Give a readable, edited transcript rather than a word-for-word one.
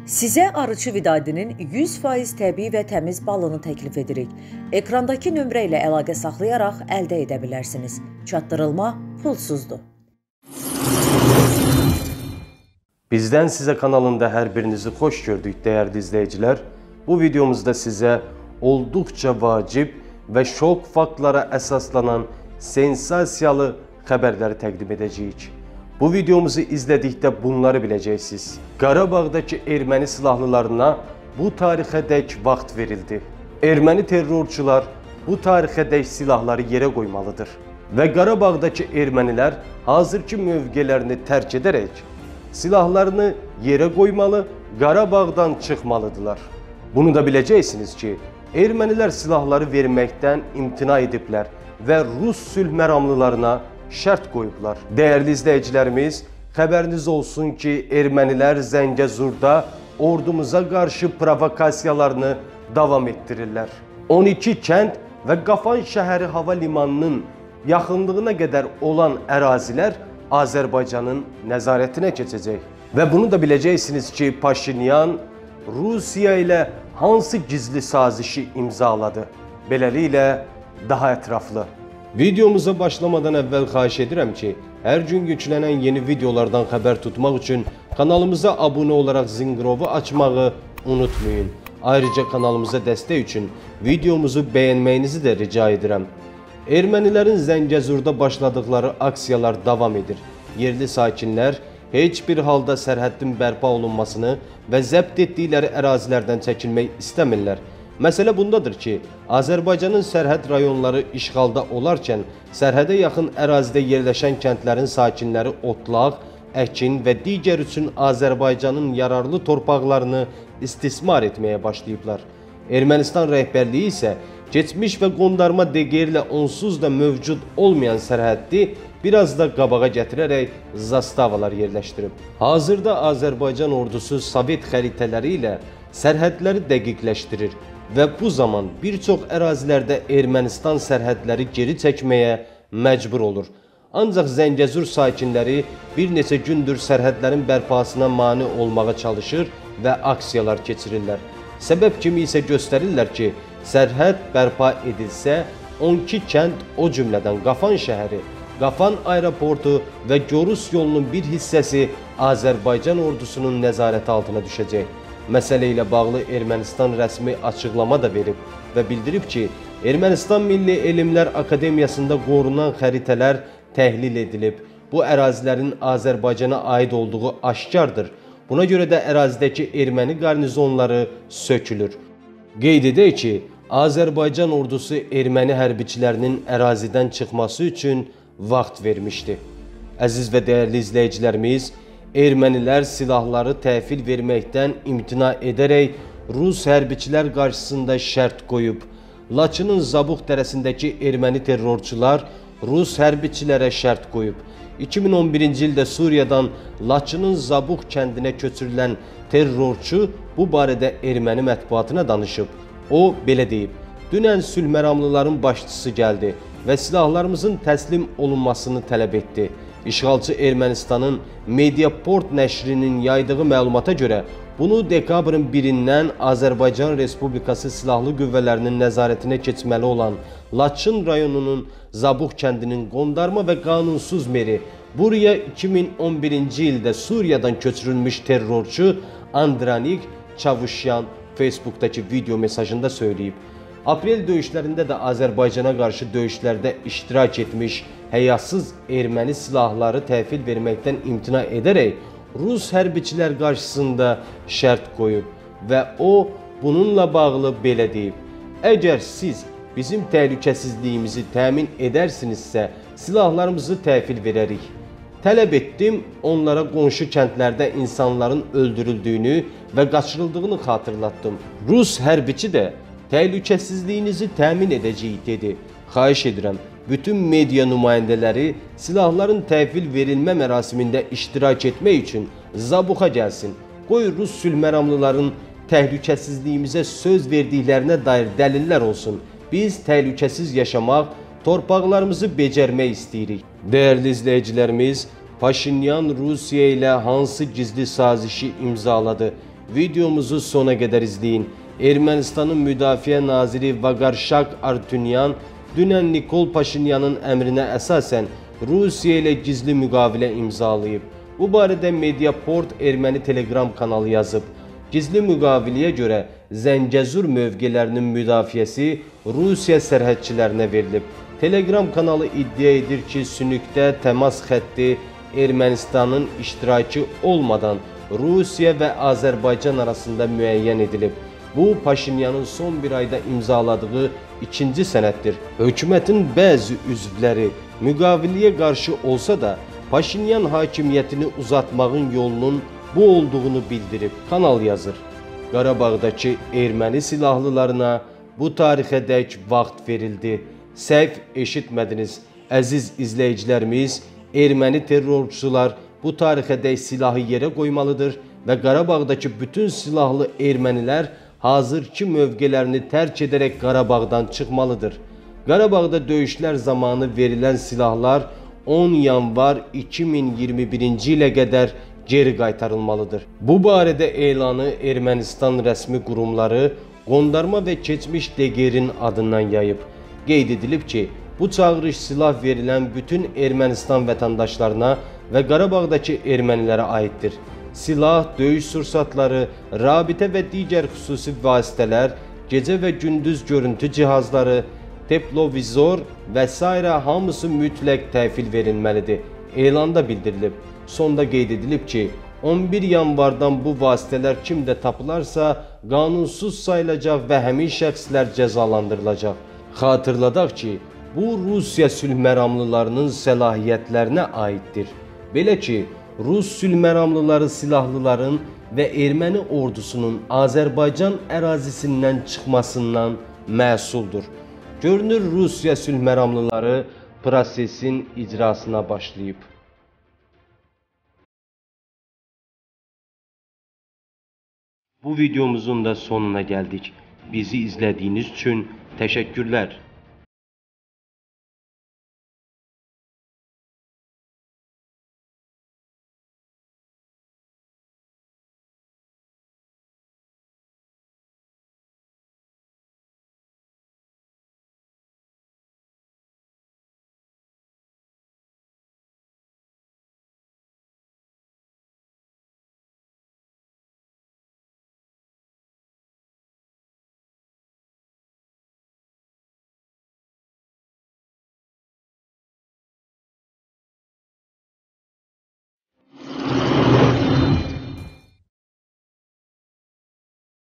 Sizə Arıçı Vidadinin 100% təbii və təmiz balını təklif edirik. Ekrandakı nömrə ilə əlaqə saxlayaraq əldə edə bilərsiniz. Çatdırılma pulsuzdur. Bizdən sizə kanalında hər birinizi xoş gördük dəyərli izləyicilər. Bu videomuzda sizə olduqca vacib və şok faktlara əsaslanan sensasiyalı xəbərləri təqdim edəcəyik. Bu videomuzu izlədikdə bunları biləcəksiniz. Qarabağdakı erməni silahlılarına bu tarixədək vaxt verildi. Erməni terrorçular bu tarixədək silahları yerə qoymalıdır. Və Qarabağdakı ermənilər hazırki mövqelərini tərk edərək silahlarını yerə qoymalı, Qarabağdan çıxmalıdırlar. Bunu da biləcəksiniz ki, ermənilər silahları verməkdən imtina ediblər və Rus sülh məramlılarına şərt qoyublar. Dəyərli izləyicilərimiz, xəbəriniz olsun ki, ermənilər Zəngəzurda ordumuza qarşı provokasiyalarını davam etdirirlər. 12 kənd və Qafan şəhəri hava limanının yaxınlığına qədər olan ərazilər Azərbaycanın nəzarətinə keçəcək. Və bunu da biləcəksiniz ki, Paşinyan Rusiya ilə hansı gizli sazişi imzaladı? Beləliklə, daha ətraflı. Videomuza başlamadan əvvəl xahiş edirəm ki, hər gün yüklənən yeni videolardan xəbər tutmaq üçün kanalımıza abunə olaraq zınqırovu açmağı unutmayın. Ayrıca kanalımıza dəstək üçün videomuzu bəyənməyinizi də rica edirəm. Ermənilərin Zəngəzurda başladıqları aksiyalar davam edir. Yerli sakinlər heç bir halda sərhəddin bərpa olunmasını və zəbt etdikləri ərazilərdən çəkilmək istəmirlər. Məsələ bundadır ki, Azərbaycanın sərhəd rayonları işğalda olarkən sərhədə yaxın ərazidə yerləşən kəndlərin sakinləri otlaq, əkin və digər üçün Azərbaycanın yararlı torpaqlarını istismar etməyə başlayıblar. Ermənistan rəhbərliyi isə keçmiş və qondarma DQR ilə onsuz da mövcud olmayan sərhəddi biraz da qabağa gətirərək zastavalar yerləşdirib. Hazırda Azərbaycan ordusu Sovet xəritələri ilə sərhədləri dəqiqləşdirir və bu zaman bir çox ərazilərdə Ermənistan sərhədləri geri çəkməyə məcbur olur. Ancaq Zəngəzur sakinləri bir neçə gündür sərhədlərin bərpasına mane olmağa çalışır və aksiyalar keçirirlər. Səbəb kimi isə göstərirlər ki, sərhəd bərpa edilsə, 12 kənd, o cümlədən Qafan şəhəri, Qafan aeroportu və Gorus yolunun bir hissəsi Azərbaycan ordusunun nəzarəti altına düşəcək. Məsələ ilə bağlı Ermənistan rəsmi açıqlama da verib və bildirib ki, Ermənistan Milli Elmlər Akademiyasında qorunan xəritələr təhlil edilib. Bu ərazilərin Azərbaycana aid olduğu aşkardır. Buna görə də ərazidəki erməni qarnizonları sökülür. Qeyd edək ki, Azərbaycan ordusu erməni hərbiçilərinin ərazidən çıxması üçün vaxt vermişdi. Əziz və dəyərli izləyicilərimiz, ermənilər silahları təhvil verməkdən imtina edərək Rus hərbiçilər qarşısında şərt qoyub. Laçının Zabux dərəsindəki erməni terrorçular Rus hərbiçilərə şərt qoyub. 2011-ci ildə Suriyadan Laçının Zabux kəndinə köçürülən terrorçu bu barədə erməni mətbuatına danışıb. O belə deyib: "Dünən sülh məramlıların başçısı gəldi və silahlarımızın təslim olunmasını tələb etdi." İşğalçı Ermənistanın Mediaport nəşrinin yaydığı məlumata görə bunu dekabrın 1-dən Azərbaycan Respublikası Silahlı Qüvvələrinin nəzarətinə keçməli olan Laçın rayonunun Zabux kəndinin qondarma və qanunsuz meri, buraya 2011-ci ildə Suriyadan köçürülmüş terrorçu Andranik Çavuşyan Facebookdakı video mesajında söyləyib. Aprel döyüşlərində də Azərbaycana qarşı döyüşlərdə iştirak etmiş həyasız erməni silahları təhvil verməkdən imtina edərək Rus hərbiçilər qarşısında şərt qoyub və o bununla bağlı belə deyib: "Əgər siz bizim təhlükəsizliyimizi təmin edərsinizsə, silahlarımızı təhvil verərik. Tələb etdim, onlara qonşu kəndlərdə insanların öldürüldüyünü və qaçırıldığını xatırlatdım. Rus hərbiçi də təhlükəsizliyinizi təmin edəcəyik dedi. Xahiş edirəm, bütün media nümayəndələri silahların təhvil verilmə mərasimində iştirak etmək üçün Zabuxa gəlsin. Qoy Rus sülh məramlıların təhlükəsizliyimizə söz verdiklərinə dair dəlillər olsun. Biz təhlükəsiz yaşamaq, torpaqlarımızı becərmək istəyirik." Dəyərli izləyicilərimiz, Paşinyan Rusiya ilə hansı gizli sazişi imzaladı? Videomuzu sona qədər izləyin. Ermənistanın Müdafiə Naziri Vaqarşaq Artunyan dünən Nikol Paşinyanın əmrinə əsasən Rusiya ilə gizli müqavilə imzalayıb. Bu barədə Mediaport erməni Telegram kanalı yazıb. Gizli müqaviləyə görə Zəngəzur mövqelərinin müdafiəsi Rusiya sərhədçilərinə verilib. Telegram kanalı iddia edir ki, Sünükdə təmas xətti Ermənistanın iştirakı olmadan Rusiya və Azərbaycan arasında müəyyən edilib. Bu, Paşinyanın son bir ayda imzaladığı ikinci sənəddir. Hökumətin bəzi üzvləri müqaviləyə qarşı olsa da, Paşinyan hakimiyyətini uzatmağın yolunun bu olduğunu bildirib. Kanal yazır. Qarabağdakı erməni silahlılarına bu tarixədək vaxt verildi. Səhv eşitmədiniz. Əziz izləyicilərimiz, erməni terrorçular bu tarixədək silahı yerə qoymalıdır və Qarabağdakı bütün silahlı ermənilər hazırki mövqelərini tərk edərək Qarabağdan çıxmalıdır. Qarabağda döyüşlər zamanı verilən silahlar 10 yanvar 2021-ci ilə qədər geri qaytarılmalıdır. Bu barədə elanı Ermənistan rəsmi qurumları Qondarma və keçmiş DGR-in adından yayıb. Qeyd edilib ki, bu çağırış silah verilən bütün Ermənistan vətəndaşlarına və Qarabağdakı ermənilərə aiddir. Silah, döyüş sursatları, rabitə və digər xüsusi vasitələr, gecə və gündüz görüntü cihazları, teplovizor və s. hamısı mütləq təhvil verilməlidir. Elanda bildirilib. Sonda qeyd edilib ki, 11 yanvardan bu vasitələr kimdə tapılarsa, qanunsuz sayılacaq və həmin şəxslər cəzalandırılacaq. Xatırladaq ki, bu Rusiya sülh məramlılarının səlahiyyətlərinə aiddir. Belə ki, Rus sülh məramlıları silahlıların və erməni ordusunun Azərbaycan ərazisindən çıxmasından məsuldur. Görünür, Rusiya sülh məramlıları prosesin icrasına başlayıb. Bu videomuzun da sonuna gəldik. Bizi izlədiyiniz üçün təşəkkürlər.